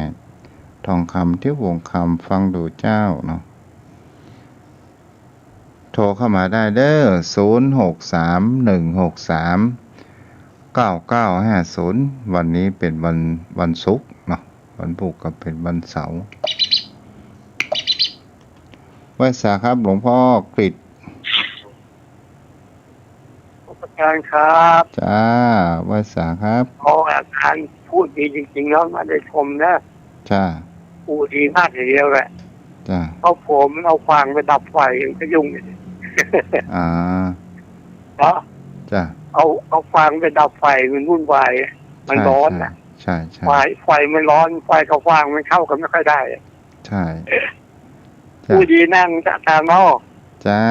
ทองคำ เตี้ยววงศ์คำ ฟังดูเจ้าเนาะ โทรเข้ามาได้เด้อ ศูนย์หกสาม หนึ่งหกสาม เก้าเก้าห้าศูนย์ วันนี้เป๋นวัน วันศุกร์เนาะ วันพูดก็เป๋นวันเสาร์ ไหว้สาครับ หลวงพ่อกฤษ อาจารย์ครับ จ้า ไหว้สาครับ โอ้ อาจารย์พูดดีจริงๆ เนาะ มาได้ชมนะ จ้า พูดดีมากทีเดียวแหละ จ้า เพราะผมเอาฟางไปดับไฟมันก็ยุ่งเลย อ่า เนาะ จ้า เอา เอาฟางไปดับไฟมันวุ่นวาย มันร้อนน่ะ ใช่ ใช่ ใช่ ไฟ ไฟมันร้อน ไฟกับฟางมันเข้ากันไม่ค่อยได้ ใช่ จ้า พูดดีนักอาจารย์เนาะ จ้า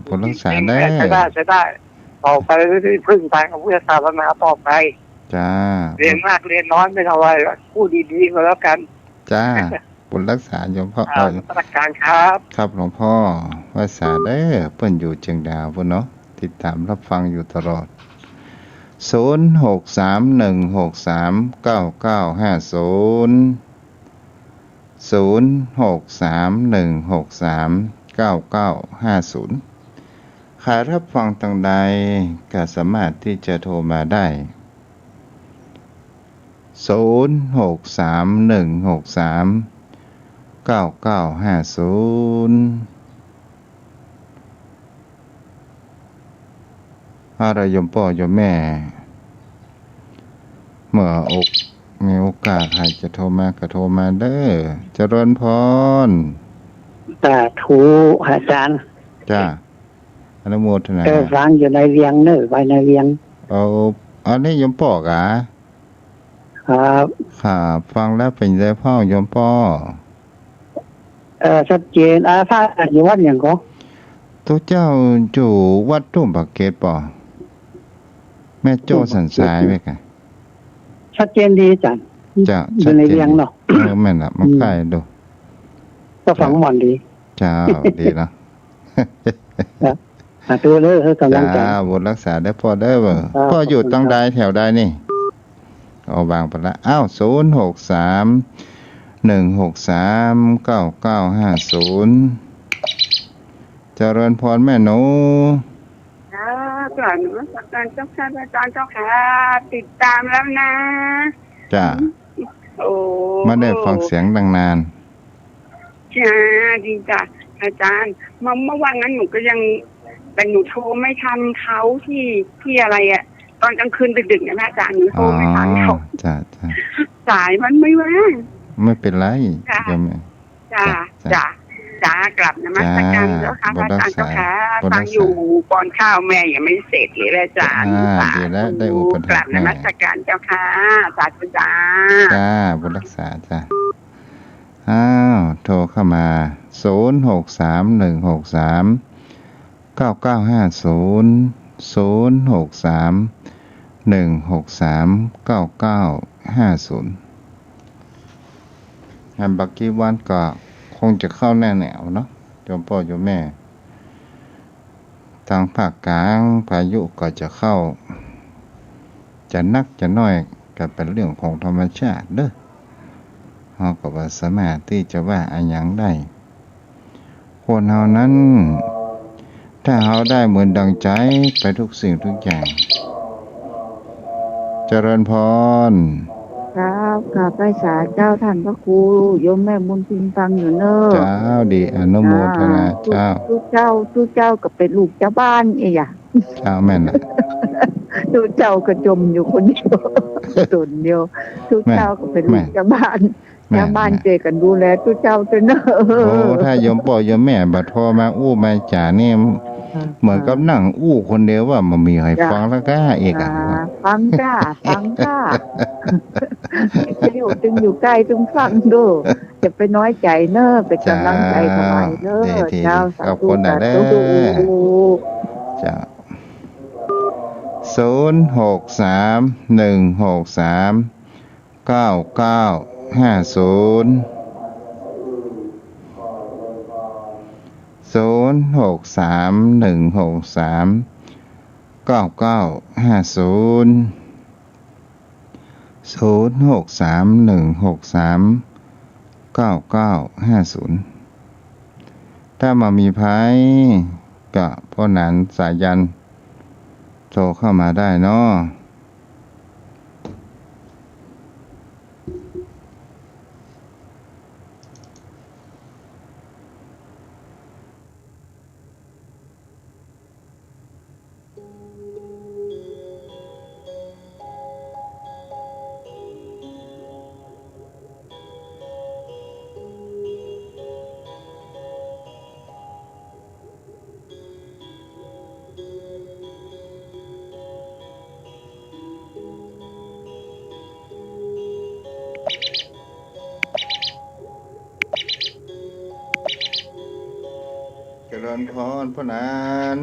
บุญรักษาเด้อ ใช้ได้ ใช้ได้ ต่อไปพึ่งทางพระพุทธศาสนาต่อไป จ้า เรียนมากเรียนน้อยไม่เท่าไร พูดดีๆ ก็แล้วกัน จ้า บุญรักษาโยมพ่อ อ่า เอ่อ นมัสการครับ ครับหลวงพ่อ ไหว้สาเด้อ เปิ้นอยู่เจียงดาวปู๊นเนาะ ติดต๋ามฮับฟังอยู่ตลอด ศูนย์หกสาม หนึ่งหกสาม เก้าเก้าห้าศูนย์ ศูนย์หกสาม หนึ่งหกสาม เก้าเก้าห้าศูนย์ ใผฮับฟังตางใดก็สามารถตี้จะโทรมาได้ ศูนย์หกสาม หนึ่งหกสาม เก้าเก้าห้าศูนย์ เอาละโยมป้อโยมแม่ เมื่อโอก- มีโอกาสใผจะโทรมาก็โทรมาเด้อ เจริญพร สาธุอาจารย์ จ้า อนุโมทนา เออ ฟังอยู่ในเวียงเนอะ ไปในเวียง เอา อันนี้โยมป้อก๋า ครับ ครับ ฟังแล้วเป๋นไงพ่อโยมป้อ เอ่อ ชัดเจน อ่า พระอยู่วัดหยังก่อ ตุ๊เจ้าอยู่วัดตุ้มปากเกร็ดป้อ แม่โจ้สันทรายไหมกะ ชัดเจนดีอาจารย์ จ้า อยู่ในเวียงเนาะ ชัดเจนดี เออ แม่นละ มัน อืม ใก้ดู ก็ฟังม่วนดี เจ้า ดีเนาะ ครับ สาธุเด้อ ให้กำลังใจ จ้า บุญรักษาเด้อป้อเด้อ ครับ ป้ออยู่ตางใด ขอบคุณครับ แถวใดนี่ เอาวางไปละ อ้าว ศูนย์หกสาม หนึ่งหกสาม เก้าเก้าห้าศูนย์ เจริญพรแม่หนู จ้า กราบนมัสการเจ้าค่ะ อาจารย์เจ้าค่ะ ติดต๋ามแล้วนะ จ้า โอ้ ไม่ได้ฟังเสียงตั้งนาน จ้า ดีจ้ะ อาจารย์ เมื่อ- เมื่อวานนั้นหนูก็ยัง แต่หนูโทรไม่ทันเขาที่ ที่อะไรอะ ตอนกลางคืนดึกๆ เนี่ยนะอาจารย์ หนูโทรไม่ทันเขา อ๋อ จ้า จ้า สายมันไม่ว่าง ไม่เป๋นไร ค่ะ โยม จ้า จ้า จ้า จ้า จ้า กราบนมัสการเจ้าค่ะ จ้า พระอาจารย์เจ้าค่ะ บุญรักษา ฟังอยู่ บุญรักษา ป้อนข้าวแม่ยังไม่เสร็จเลยอาจารย์ อ่า สาธุ ดีแล้ว ได้อุปถัมภ์แม่ กราบนมัสการเจ้าค่ะ สาธุจ้า จ้า บุญรักษาจ้า อ้าว โทรเข้ามา ศูนย์หกสาม หนึ่งหกสาม เก้าเก้าห้าศูนย์ ศูนย์หกสาม หนึ่งหกสาม เก้าเก้าห้าศูนย์ อันบักกี้วันก็คงจะเข้าแน่แนวเนาะ โยมป้อโยมแม่ ตางภาคกลางพายุก็จะเข้า จะนักจะน้อยก็เป๋นเรื่องของธรรมชาติเนาะ เฮาก็บ่สามารถตี้จะว่าอะหยังได้ คนเฮานั้น ถ้าเฮาได้เหมือนดังใจ๋ไปทุกสิ่งทุกอย่าง เจริญพร ครับ กราบไหว้สาเจ้าต้านพระครู โยมแม่บุญพิมพ์ฟังอยู่เน่อ เจ้า ดี อนุโมทนา อ่า เจ้า ตุ๊เจ้า ตุ๊เจ้าก็เป๋นลูกจาวบ้านเองอะ เจ้า แม่นนะ ตุ๊เจ้าก็จ่มอยู่คนเดียว ต๋นเดียว ตุ๊เจ้าก็เป๋นลูกจาวบ้าน แม่น จาวบ้าน แม่น เจ้ากั๋นดูแลตุ๊เจ้าเต๊อะเน่อ โอ้ ถ้าโยมป้อโยมแม่บ่โทรมาอู้มาจ๋านี่ อ่า เหมือนกับนั่งอู้คนเดียวว่าบ่มีใผฟังแล้วก้าเอกอะ อ่า ฟังก้า ฟังก้า จะอยู่ ตึงอยู่ใก้ตึงฟังดู จะไปน้อยใจ๋เน่อ เป๋นก๋ำลังใจ๋ถวายเน่อ เจ้า ดีๆ เจ้า สาธุ ขอบคุณนะ สาธุ เจ้า ศูนย์หกสาม หนึ่งหกสาม เก้าเก้าห้าศูนย์ ศูนย์หกสาม หนึ่งหกสาม เก้าเก้าห้าศูนย์ ศูนย์หกสาม หนึ่งหกสาม เก้าเก้าห้าศูนย์ ถ้าบ่มีใผ ก็ป้อหนานสายัณ โทรเข้ามาได้เนาะ เจริญพร ป้อหนาน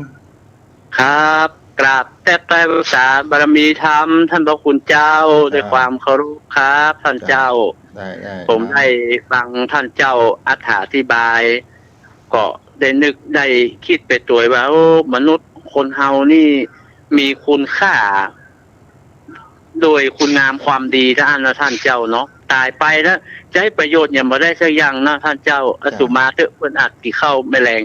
ครับ กราบแต๊บใต้บูชาบารมีธรรมต้านพระคุณเจ้า เจ้า ด้วยความเคารพครับต้านเจ้า เจ้า ได้ ได้ ผม ครับ ได้ฟังต้านเจ้าอธิบาย ก็ได้นึกได้กึ๊ดไปตวยว่า โอ้ มนุษย์คนเฮานี่มีคุณค่า โดยคุณงามความดีเต้าอั้นนะต้านเจ้าเนาะ ต๋ายไปแล้วจะใจ๊ประโยชน์หยังบ่ได้สักอย่างนะต้านเจ้า อสุมาเต๊อะ เปิ้นอัดกิ๋นข้าวแมลง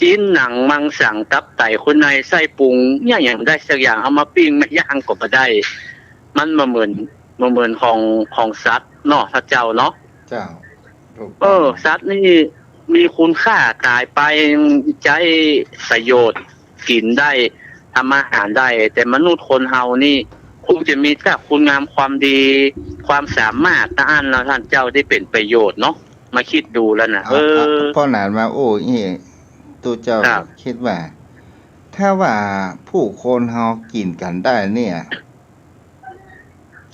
จิ๊นหนังมังสังตับไตข้างในไส้พุง เนี่ยหยังบ่ได้สักอย่าง เอามาปิ้งมาย่างก็บ่ได้ มันบ่เหมือน บ่เหมือนของ ของสัตว์เนาะต้านเจ้าเนาะ เจ้า ถูกต้อง เออ สัตว์นี่มีคุณค่า ต๋ายไปใจ๊ประโยชน์ กิ๋นได้ ทำอาหารได้ แต่มนุษย์คนเฮานี่คงจะมีแต่คุณงามความดี ความสามารถเต้าอั้นนะต้านเจ้า ตี้เป๋นประโยชน์เนาะ มากึ๊ดดูแล้วนะ เอา เออ เอา ป้อหนานมาอู้อี้ ตุ๊เจ้า ครับ กึ๊ดว่า ถ้าว่าผู้คนเฮากิ๋นกั๋นได้เนี่ย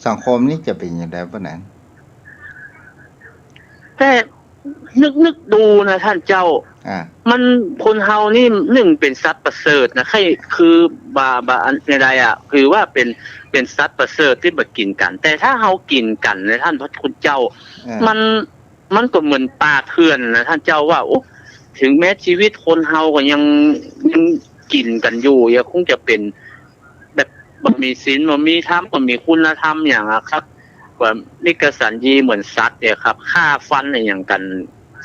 สังคมนี้จะเป๋นหยังไงป้อหนาน แต่นึกๆ ดูนะต้านเจ้า อ่า มัน คนเฮานี่นึ่งเป๋นสัตว์ประเสริฐนะ ใค่ คือบ่า บ่า อันใดๆ อะ คือว่าเป๋น เป๋นสัตว์ประเสริฐตี้บ่กิ๋นกั๋น แต่ถ้าเฮากิ๋นกั๋นนะต้านพระคุณเจ้า อ่า มัน มันก็เหมือนป่าเถื่อนนะต้านเจ้าว่า โอ้ ถึงแม้ชีวิตคนเฮาก็ยัง ยังกิ๋นกั๋นอยู่ ยังคงจะเป๋น แบบบ่มีศีล บ่มีธรรม บ่มีคุณธรรมหยังอะครับ ว่านิกระสันยีเหมือนสัตว์เนี่ยครับ ฆ่าฟันอะหยังกั๋น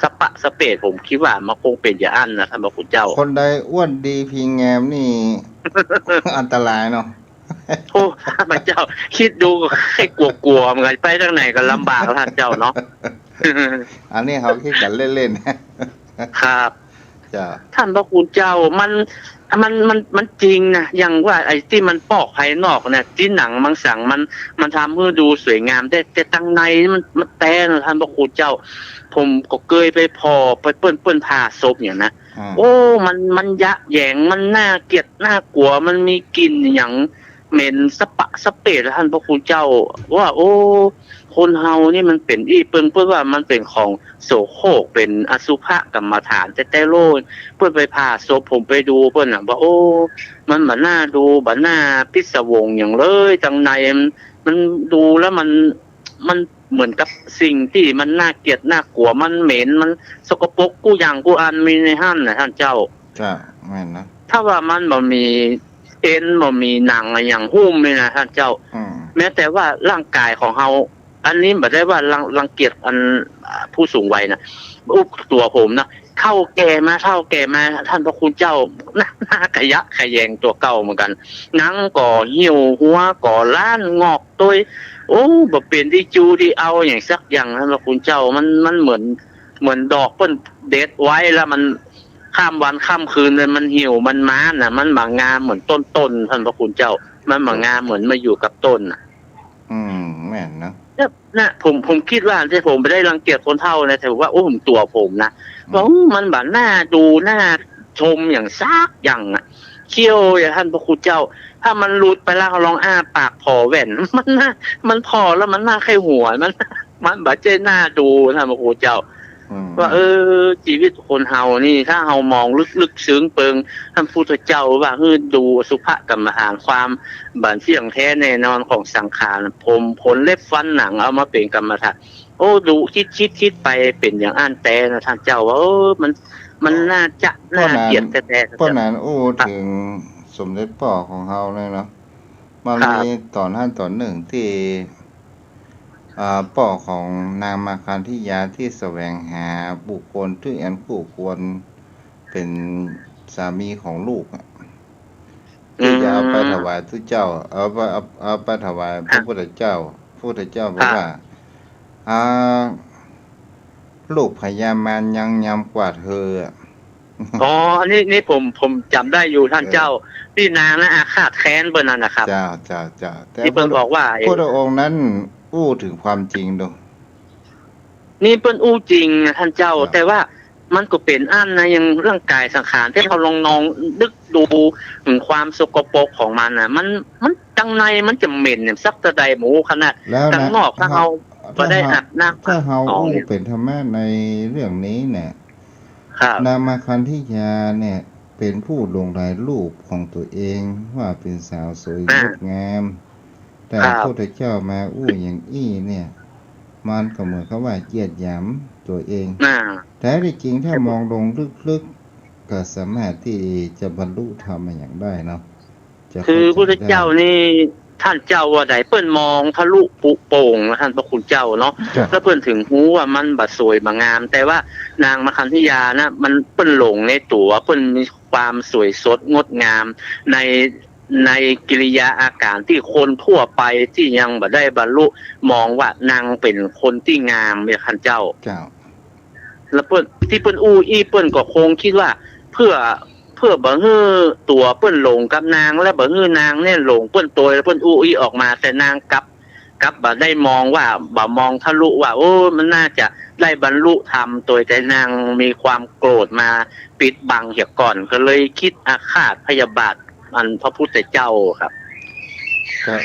สะปะสะเปะ ผมกึ๊ดว่ามันคงเป๋นอย่างอั้นนะต้านพระคุณเจ้า คนใดอ้วนดีพิงงามนี่ อันตรายเนาะ โอ้ พระเจ้า กึ๊ดดูก็ใค่กลัวๆ เหมือนกั๋น ไปตางไหนก็ลำบากต้านเจ้าเนาะ อันนี้เฮากึ๊ดกั๋นเล่นๆ ครับ เจ้า ต้านพระคุณเจ้า มัน มัน มัน มันจริงนะ อย่างว่าไอ้ตี้มันปอกภายนอกเนี่ย ตี้หนังมังสังมัน มันทำหื้อดูสวยงาม แต่ แต่ตางในมัน มันแต๊นะต้านพระคุณเจ้า ผมก็เกยไปผ่อไปเปิ้น เปิ้นผ่าศพอย่างนะ อ่า โอ้ มัน มันยะแหยง มันน่าเกลียดน่ากลัว มันมีกลิ่นหยัง เหม็นสะปะสะเปะ ต้านพระคุณเจ้า ว่า โอ้ คนเฮานี่มันเป๋นอี้ เปิ้น เปิ้นว่ามันเป๋นของโสโครก เป๋นอสุภกรรมฐานแต๊ๆ โลด เปิ้นไปผ่าศพ ผมไปดูเปิ้นน่ะ ว่า โอ้ มันบ่น่าดู บ่น่าพิศวงหยังเลย ตางในมัน มันดูแล้วมัน มัน เหมือนกับสิ่งตี้มันน่าเกลียดน่ากลัว มันเหม็น มันสกปรกกู้อย่างกู้อันมีในหั้นน่ะต้านเจ้า เจ้า แม่นนะ ถ้าว่ามันบ่มีเอ็นบ่มีหนังอะหยังหุ้มนี่นะต้านเจ้า อืม แม้แต่ว่าร่างกายของเฮา อันนี้บ่ได้ว่ารัง รังเกียจอัน อ่า ผู้สูงวัยนะ อู้ตั๋วผมนะ เฒ่าแก่มา เฒ่าแก่มา ต้านพระคุณเจ้า หน้า หน้ากะยะแขยงตั๋วเก่าเหมือนกั๋น หนังก็เหี่ยว หัวก็ล้าน งอกตวย โอ้ บ่เป๋นตี้จูตี้เอาหยังสักอย่าง ต้านพระคุณเจ้า มัน มันเหมือน เหมือนดอกเปิ้นเด็ดไว้แล้วมันข้ามวันข้ามคืนเลย มันเหี่ยว มันม้านน่ะ มันบ่งามเหมือนต้นๆ ต้านพระคุณเจ้า มันบ่งามเหมือนมาอยู่กับต้นน่ะ อืม แม่นเนาะ เนี่ย นะ ผม ผมกึ๊ดว่า แต่ผมบ่ได้รังเกียจคนเฒ่านะ แต่ว่า โอ้ ผมตั๋วผมนะ อืม ว่า อู้ มันบ่น่าดู น่าชมหยังสักอย่างอะ เขี้ยวอะ ต้านพระคุณเจ้า ถ้ามันหลุดไปแล้ว เฮาลองอ้าปากผ่อแว่น มันน่า มันผ่อแล้วมันน่าใค่หัว มัน มันบ่ใจ้น่าดู ต้านพระคุณเจ้า อืม ว่า เออ จีวิตคนเฮานี่ ถ้าเฮามองลึกๆ ซึ้งเปิง ต้านพุทธเจ้าว่าหื้อดูอสุภกรรมฐาน ความบ่เที่ยงแท้แน่นอนของสังขาร ผม ขน เล็บ ฟัน หนัง เอามาเป๋นกรรมฐาน โอ้ ดู กึ๊ด กึ๊ด กึ๊ดไปเป๋นอย่างอั้นแต๊นะ ต้านเจ้าว่า เออ มัน มันน่าจะ น่าเกลียดแต๊ๆ ต้านเจ้า เปิ้นนั้นอู้ ครับ เถิงสมเด็จป้อของเฮาเลยเนาะ มัน ครับ มีต๋อนหั้นต๋อนนึ่งตี้ อ่า ป้อของนางมาคันธยาตี้แสวงหาบุคคลตี้อันคู่ควรเป๋นสามีของลูกอะ ตี้จะเอาไปถวายตุ๊เจ้า เอาไป เอา เอาไปถวายพระพุทธเจ้า พุทธเจ้าบอกว่า อ่า ลูกพญามารยังยำกว่าเธออะ อ๋อ อันนี้ นี่ผม ผมจ๋ำได้อยู่ต้านเจ้า ตี้นางนั้นอาฆาตแค้นเปิ้นนั่นนะครับ เจ้า เจ้า เจ้า ตี้เปิ้นบอกว่า พุทธองค์นั้นอู้เถิงความจริงดู นี่เปิ้นอู้จริงนะต้านเจ้า ครับ แต่ว่ามันก็เป๋นอั้นนะ อย่างร่างกายสังขาร ตี้เฮาลองนองนึกดูเถิงความสกปรกของมันน่ะ มัน มันตังในมันจะเหม็นสักเต้าใดบ่ฮู้ ขนาดตังนอก ถ้าเฮาบ่ได้อาบน้ำ ถ้าเฮาอู้เป๋นธรรมะในเรื่องนี้เนี่ย ครับ นางมาคันธยาเนี่ยเป๋นผู้หลงใหลรูปของตั๋วเองว่าเป๋นสาวสวยงดงาม แต่พุทธเจ้ามาอู้อย่างอี้เนี่ย มันก็เหมือนกับว่าเหยียดหยามตั๋วเอง แท้ตี้จริงถ้ามองลงลึกๆ ก็สามารถตี้จะบรรลุธรรมอะหยังได้เนาะ คือพุทธเจ้านี่ ต้านเจ้าว่าใด เปิ้นมองทะลุปุโป่งนะต้านพระคุณเจ้าเนาะ แล้วเปิ้นเถิงฮู้ว่ามันบ่สวยบ่งาม แต่ว่านางมาคันธยานะ มัน เปิ้นหลงในตั๋ว เปิ้นมีความสวยสดงดงามใน ในกิริยาอาก๋ารตี้คนทั่วไปตี้ยังบ่ได้บรรลุมองว่านางเป๋นคนตี้งามเนี่ยต้านเจ้า เจ้า แล้วเปิ้น ตี้เปิ้นอู้อี้ เปิ้นก็คงกึ๊ดว่า เพื่อ เพื่อบ่หื้อตั๋วเปิ้นหลงกับนาง และบ่หื้อนางเนี่ยหลงเปิ้นตวย แล้วเปิ้นอู้อี้ออกมา แต่นางกลับ กลับบ่ได้มองว่า บ่มองทะลุว่า โอ้ มันน่าจะได้บรรลุธรรมตวย แต่นางมีความโกรธมาปิดบังเหียก่อน ก็เลยกึ๊ดอาฆาตพยาบาทอันพระพุทธเจ้าครับ ก็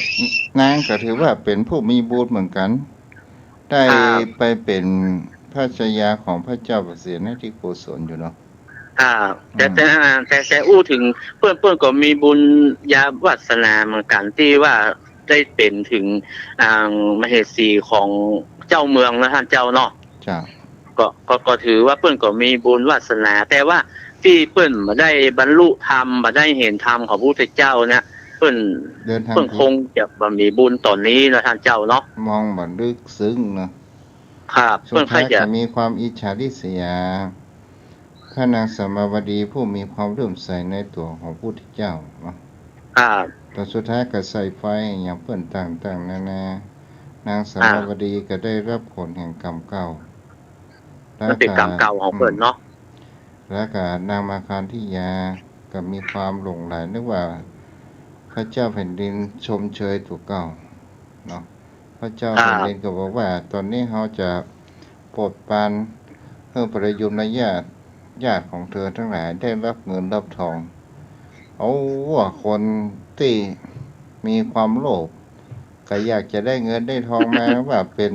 นางก็ถือว่าเป๋นผู้มีบุญเหมือนกั๋น ได้ไปเป๋นภรรยาของพระเจ้าปเสนทิโกศลอยู่เนาะ อ่า แต่ อืม แต่ แต่ แต่อู้เถิงเปิ้น เปิ้นก็มีบุญญาวาสนาเหมือนกั๋น ตี้ว่าได้เป๋นเถิง อ่า มเหสีของเจ้าเมืองนะต้านเจ้าเนาะ เจ้า ก็ ก็ ก็ถือว่าเปิ้นก็มีบุญวาสนา แต่ว่าตี้เปิ้นบ่ได้บรรลุธรรม บ่ได้หันธรรมของพระพุทธเจ้าเนี่ย เปิ้น เปิ้นคงจะบ่มีบุญต๋อนนี้นะต้านเจ้าเนาะ มองบ่ลึกซึ้งเนาะ ครับ สุดท้ายเปิ้นก็จะ จะมีความอิจฉาริษยา พระนางสามัยวดีผู้มีความเลื่อมใสในตั๋วของพระพุทธเจ้าเนาะ ครับ แต่สุดท้ายก็ใส่ไฟอย่างเปิ้นต่างๆ นานา นางสามัยวดีก็ได้รับผลแห่งกรรมเก่า มันเป๋นกรรมเก่าของเปิ้นเนาะ แล้วก็นางมาคันธยาก็มีความหลงใหล นึกว่าพระเจ้าแผ่นดินชมเชยตั๋วเก่าเนาะ พระเจ้าแผ่นดินก็บอกว่า ต๋อนนี้เฮาจะโปรดปรานหื้อประยุรญาติ ญาติของเธอทั้งหลายได้รับเงินรับทอง เอาว่าคนตี้มีความโลภ ก็อยากจะได้เงินได้ทองมาว่าเป๋น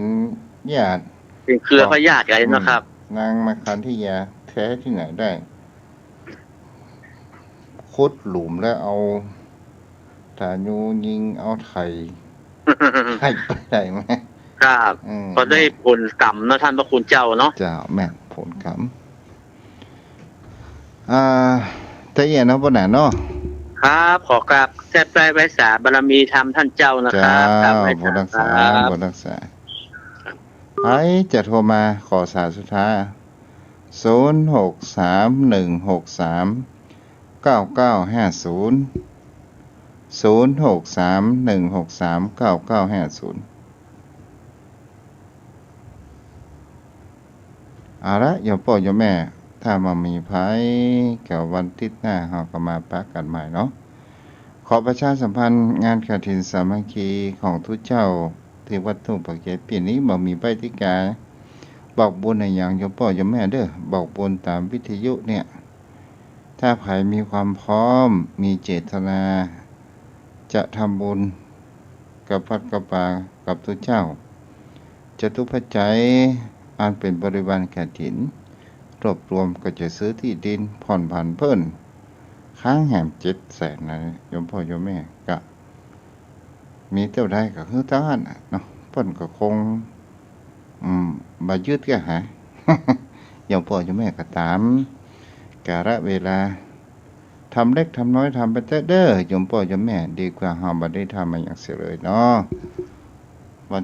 ญาติ เป๋นเครือพญาติกั๋นเนาะครับ อืม นางมาคันธยาแท้ตี้ไหนได้ ขุดหลุมแล้วเอาธนูยิง เอาไถ่ ไถ่ไปไถ่มา ครับ อืม ก็ได้ผลกรรมเนาะ ท่านพระคุณเจ้าเนาะ เจ้า แม่นผลกรรม อ่า แต่เอี้ยเนาะ ป้อหนาเนาะ ครับ ขอกราบแทบไตร้ไหว้สาบารมีธรรมท่านเจ้านะครับ เจ้า กราบไหว้สา บุญรักษา ครับ บุญรักษา ใผจะโทรมาขอสายสุดท้าย ศูนย์หกสามหนึ่งหกสามเก้าเก้าห้าศูนย์ ศูนย์หกสามหนึ่งหกสามเก้าเก้าห้าศูนย์ เอาละ โยมป้อโยมแม่ ถ้าบ่มีภัย ก็วันอาทิตย์หน้าเฮาก็มาปะกั๋นใหม่เนาะ ขอประชาสัมพันธ์งานกฐินสามัคคีของตุ๊เจ้าตี้วัดทุ่งปะเกตปี๋นี้บ่มีป้ายตี้ก๋าย บอกบุญอะหยังโยมป้อโยมแม่เด้อ บอกบุญต๋ามวิทยุเนี่ย ถ้าใผมีความพร้อม มีเจตนา จะทำบุญกระพัดกระปากับตุ๊เจ้า จตุปัจจัยอันเป๋นบริวารกฐิน รวบรวมก็จะซื้อตี้ดินผ่อนผันเปิ้น ค้างแหมเจ็ดแสนนะ โยมป้อโยมแม่ ก็มีเต้าใดก็หื้อเต้าหั้นน่ะเนาะ เปิ้นก็คง อืม บ่ยึดก็หา โยมป้อโยมแม่ก็ต๋ามกาละเวลา ทำเล็กทำน้อยทำไปเต๊อะเด้อ โยมป้อโยมแม่ ดีกว่าเฮาบ่ได้ทำอะหยังเสียเลยเนาะ วัน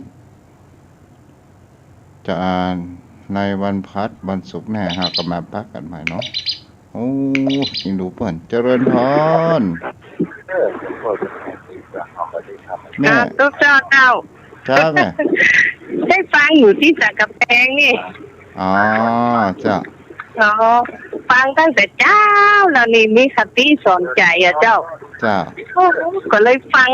จะอ่านในวันพฤหัส วันศุกร์หน้า เฮาก็มาปะกั๋นใหม่เนาะ โอ้ อินดูเปิ้น เจริญพร แม่ ครับ ตุ๊เจ้า เจ้า เจ้าแม่ ได้ฟังอยู่ตี้สันก๋ำแปงนี่ อ๋อ เจ้า อ๋อ ฟังตั้งแต่เจ๊าแล้วนี่ มีคติสอนใจ๋อะเจ้า เจ้า โอ้โห ก็เลยฟัง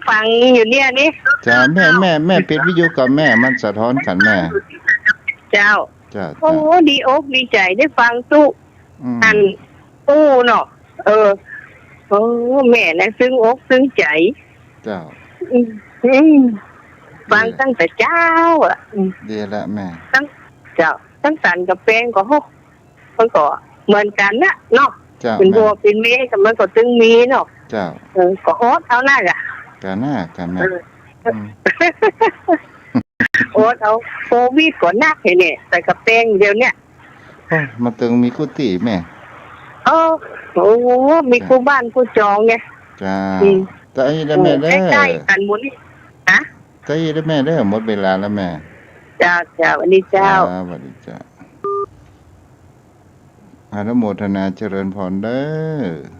ฟังอยู่เนี่ยนี่ เจ้า แม่ แม่ แม่ปิดวิทยุก่อนแม่ มันสะท้อนกั๋นแม่ เจ้า เจ้า โอ้โห เจ้า ดีอกดีใจ๋ได้ฟังตุ๊ อืม อัน อู้เนาะ เออ โอ้ แม่นะ ซึ้งอกซึ้งใจ๋ เจ้า อืม อืม ฟังตั้งแต่เจ๊าอะ อืม ดีละแม่ ตั้ง เจ้า ตั้งสันก๋ำแปงก็ โห มันก็เหมือนกั๋นนะเนาะ เจ้า เป๋น แม่ ผัวเป๋นเมียกั๋นมันก็ตึงมีเนาะ เจ้า เออ ก็อดเอานั่นแหละ กั๋นนะ กั๋นนะ เออ อืม อดเอา โควิดก็หนักแหละเนี่ย สันก๋ำแปงเดี๋ยวเนี่ย โอ้ มันตึงมีกู้ตี้แม่ เออ โอ้ มีกู้บ้านกู้จองไง เจ้า อืม แต่อันนี้ละแม่เด้อ ใก้ๆ กั๋นหมดนี่ ฮะ แต่อันนี้ละแม่เด้อ หมดเวลาแล้วแม่ เจ้า เจ้า สวัสดีเจ้า เจ้า สวัสดีเจ้า อนุโมทนาเจริญพรเด้อ